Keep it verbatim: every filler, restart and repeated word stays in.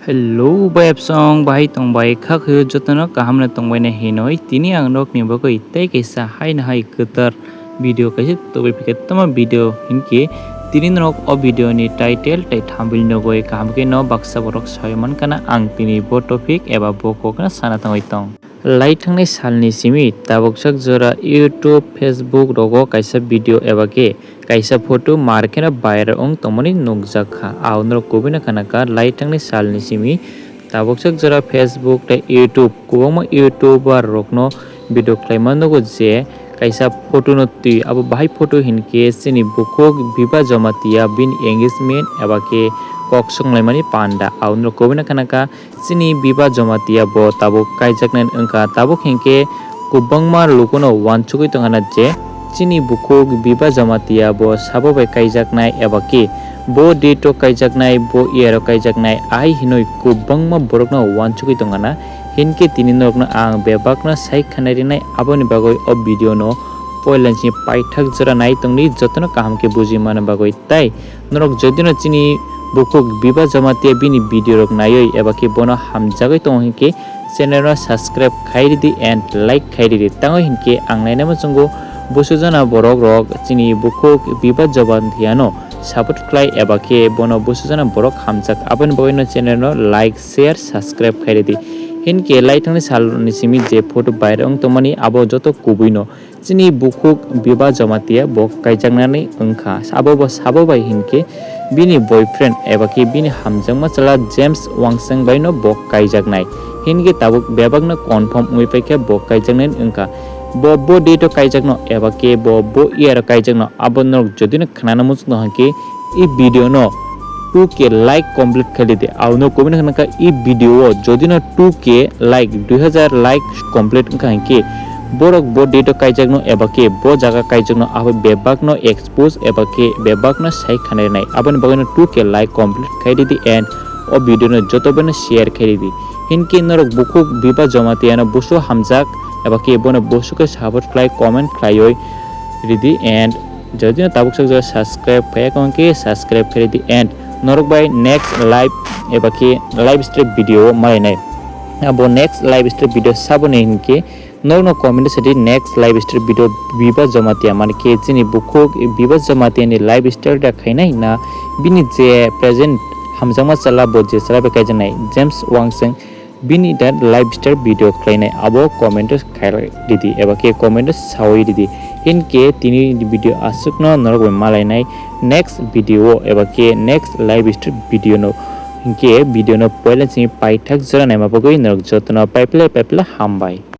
Hello, bai absong, bahai tong bai, kha khayo jotono kaham no tong bai na hinoi. Tini ang nok ni bagwi tei kaisa hai na hai kwtal video kaisa tubui phikhe tamo video hinkhe tini nok o video ni title tei thumbnail nugwi kaham khe no baksa borok sai man kana ang tini bo topic eba bo kok no sana tangwi tong. Lai thangnai salni simi tabuksak jora YouTube, Facebook rogo kaisa video eba khe kaisa photo mar kheno viral wng tongmani nukjak kha. Aonrok kubui no khana kha lai thangnai salni simi tabuksak jora Facebook tei YouTube kwbangma YouTuber rokno video khlaima nugo je kaisa photo no twi abo bahai photo hinkhe chini bukhuk Biba Jamatia bini engagement eba khe kok songlaimani panda. Aonrok kubui no khana kha chini Biba Jamatia bo tabuk kaijaknai wngkha. Tabuk hinkhe kwbangma lukuno wansugwi tongkha na je chini bukhuk Biba Jamatia bo sabo bai kaijaknai eba khe bo date o kaijaknai, bo year o kaijaknai, ahai hinwi kwbangma borokno wansugwi tongkha na. Hinkhe tini norokno ang bebakno sai khwnai rinai, aboni bagwi o video no poila ni simi paithak jora nai tongdi, jotono kaham khe bujui manna bagwi. Tai norok jodi no chini bukhuk Biba Jamatia bini video rok naiwi eba khe bono hamjagwi tongo hinkhe channel no subscribe khai ridi and like khai ridi. Tangwi hinkhe ang naina muchungo busujana borok rok chini bukhuk Biba Jamatia no support khlai eba khe bono busujana borok hamjak, aboni bagwi no channel no like, share, subscribe khai ridi. Hinkhe lai thangnai salni simi je photo viral wng tongmani abo joto kubui no chini bukhuk Biba Jamatia bo kaijaknani wngkha. Abo bo sabo bai hinkhe bini boyfriend eba khe bini hamjakma chwla James Wangseng bai no bo kaijaknai. Hinkhe tabuk bebakno confirm wngwi paikha bo kaijaknani wngkha. Bo bo date o kaijakno eba khe bo bo year o kaijakno abo norok jodi no khnana muchung tong hinkhe i video no two K like complete khai ridi. Aono kubui no khana kha i video o jodi no two K like, dui hazar like complete wngkha hinkhe borok bo date o kaijakno eba khe bo jaga kaijakno abo bebakno expose eba khe bebakno sai khana rinai. Aboni bagwi no two K like complete khai ridi and o video no joto bai no share khai ridi. Hinkhe norok bukhuk Biba Jamatia no busu hamjak eba khe bono busu khe support khlai comment khlaiwi ridi and jodi no tabuk sak jora subscribe khaiya kong khe subscribe khai ridi and norok bai next live eba khe live stream video o malainai. Abo next live stream video saboni hinkhe norokno comment o sadi next live stream video Biba Jamatia mani khe chini bukhuk Biba Jamatia ni live stream da khainai na bini je present hamjakma chwla bo je chwla bai kaijaknai James Wangseng bini da live stream video khlainai abo comment o khai ridi eba khe comment o sawi ridi. Hinkhe tini video aswkno norok bai malainai next video o eba khe next live stream video no hinkhe video no poila chini paithak jora naima bagwi norok jotono paiphle paiphle hambai.